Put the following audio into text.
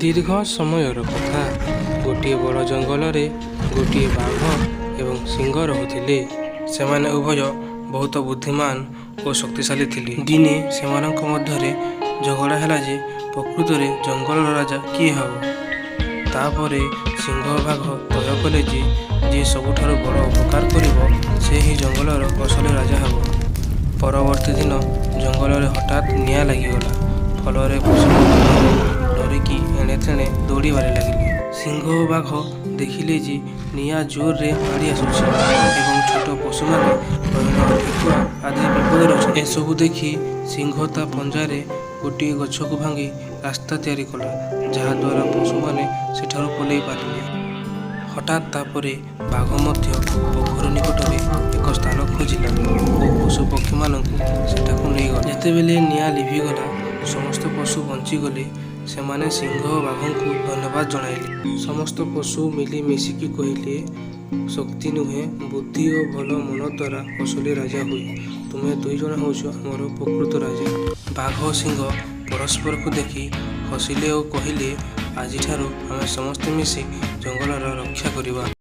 ଦୀର୍ଘ ସମୟର କଥା। ଗୋଟିଏ ବଡ଼ ଜଙ୍ଗଲରେ ଗୋଟିଏ ବାଘ ଏବଂ ସିଂହ ରହୁଥିଲେ। ସେମାନେ ଉଭୟ ବହୁତ ବୁଦ୍ଧିମାନ ଓ ଶକ୍ତିଶାଳୀ ଥିଲେ। ଦିନେ ସେମାନଙ୍କ ମଧ୍ୟରେ ଝଗଡ଼ା ହେଲା ଯେ ପ୍ରକୃତରେ ଜଙ୍ଗଲର ରାଜା କିଏ ହେବ। ତାପରେ ସିଂହ ଓ ବାଘ ତୟ କଲେ ଯେ ଯିଏ ସବୁଠାରୁ ବଡ଼ ଉପକାର କରିବ, ସେ ହିଁ ଜଙ୍ଗଲର ଅସଲି ରାଜା ହେବ। ପରବର୍ତ୍ତୀ ଦିନ ଜଙ୍ଗଲରେ ହଠାତ୍ ନିଆଁ ଲାଗିଗଲା। ଫଳରେ ପଶୁପକ୍ଷୀମାନେ ଡରିକି ଏଣେ ତେଣେ ଦୌଡ଼ିବାରେ ଲାଗିଲେ। ସିଂହ ଓ ବାଘ ଦେଖିଲେ ଯେ ନିଆଁ ଜୋରରେ ମାଡ଼ି ଆସୁଛି ଏବଂ ଛୋଟ ପଶୁମାନେ, ହରିଣ, ଠେକୁଆ ଆଦି ବିପଦରେ ଅଛନ୍ତି। ଏସବୁ ଦେଖି ସିଂହ ତା ପଞ୍ଝାରେ ଗୋଟିଏ ଗଛକୁ ଭାଙ୍ଗି ରାସ୍ତା ତିଆରି କଲା, ଯାହାଦ୍ୱାରା ପଶୁମାନେ ସେଠାରୁ ପଳାଇ ପାରିଲେ। ହଠାତ୍ ତାପରେ ବାଘ ମଧ୍ୟ ପୋଖରୀ ନିକଟରେ ଏକ ସ୍ଥାନ ଖୋଜିଲା ଓ ପଶୁପକ୍ଷୀମାନଙ୍କୁ ସେଠାକୁ ନେଇଗଲା। ଯେତେବେଳେ ନିଆଁ ଲିଭିଗଲା, ସମସ୍ତ ପଶୁ ବଞ୍ଚିଗଲେ। ସେମାନେ ସିଂହ ଓ ବାଘଙ୍କୁ ଧନ୍ୟବାଦ ଜଣାଇଲେ। ସମସ୍ତ ପଶୁ ମିଳିମିଶିକି କହିଲେ, "ଶକ୍ତି ନୁହେଁ, ବୁଦ୍ଧି ଓ ଭଲ ମନ ଦ୍ୱାରା ଅସଲି ରାଜା ହୁଏ। ତୁମେ ଦୁଇଜଣ ହେଉଛ ଆମର ପ୍ରକୃତ ରାଜା।" ବାଘ ଓ ସିଂହ ପରସ୍ପରକୁ ଦେଖି ହସିଲେ ଓ କହିଲେ, "ଆଜିଠାରୁ ଆମେ ସମସ୍ତେ ମିଶି ଜଙ୍ଗଲର ରକ୍ଷା କରିବା।"